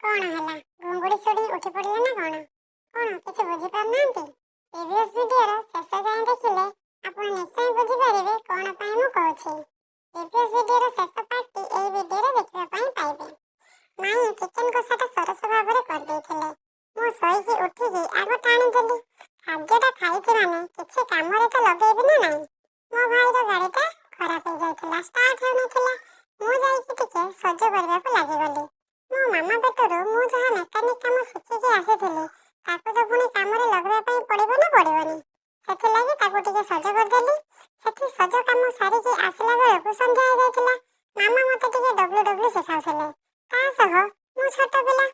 କ'ଣ ହେଲା, ଘୁଙ୍ଗୁଡ଼ି ଶୁଣି ଉଠି ପଡ଼ିଲେ ନା କ'ଣ? କ'ଣ କିଛି ବୁଝିପାରୁନାହାନ୍ତି? ପ୍ରିଭିୟସ୍ ଭିଡ଼ିଓର ଶେଷ ଯାଏଁ ଦେଖିଲେ ଆପଣ ନିଶ୍ଚୟ ବୁଝିପାରିବେ କ'ଣ ପାଇଁ ମୁଁ କହୁଛି। ପ୍ରିଭିୟସ୍ ଭିଡ଼ିଓର ଶେଷ ପାର୍ଟଟି ଏଇ ଭିଡ଼ିଓରେ ଦେଖିବା ପାଇଁ ପାଇବେ। ମାଇଁ ଚିକେନ କଷାଟା ସରସ ଭାବରେ କରିଦେଇଥିଲେ। ମୁଁ ଶୋଇକି ଉଠିକି ଆଗ ଟାଣିଦେଲି। ଖାଦ୍ୟଟା ଖାଇଛି ମାନେ କିଛି କାମରେ ତ ଲଗେଇବି ନା ନାହିଁ? ମୋ ଭାଇର ଗାଡ଼ିଟା ଖରାପ ହେଇଯାଇଥିଲା, ଷ୍ଟାର୍ଟ ହେଉନଥିଲା। ମୁଁ ଯାଇକି ଟିକେ ସଜ କରିବାକୁ ଲାଗିଗଲି। ମୋ ମାମା ପେଟରୁ ମୁଁ ଯାହା ମେକାନିକ କାମ ଶିଖିକି ଆସିଥିଲି, ତାକୁ ତ ପୁଣି କାମରେ ଲଗାଇବା ପାଇଁ ପଡ଼ିବ ନା ପଡ଼ିବନି? ସେଥିଲାଗି ତାକୁ ଟିକେ ସଜ କରିଦେଲି। ସେଠି ସଜ କାମ ସାରିକି ଆସିଲା ବେଳକୁ ସନ୍ଧ୍ୟା ହେଇଯାଇଥିଲା। ମାମା ମୋତେ ଟିକେ ଡବ୍ଲୁ ଡବ୍ଲୁ ଶିଖାଉଥିଲେ। ତା ସହ ମୁଁ ଛୋଟ ପିଲା,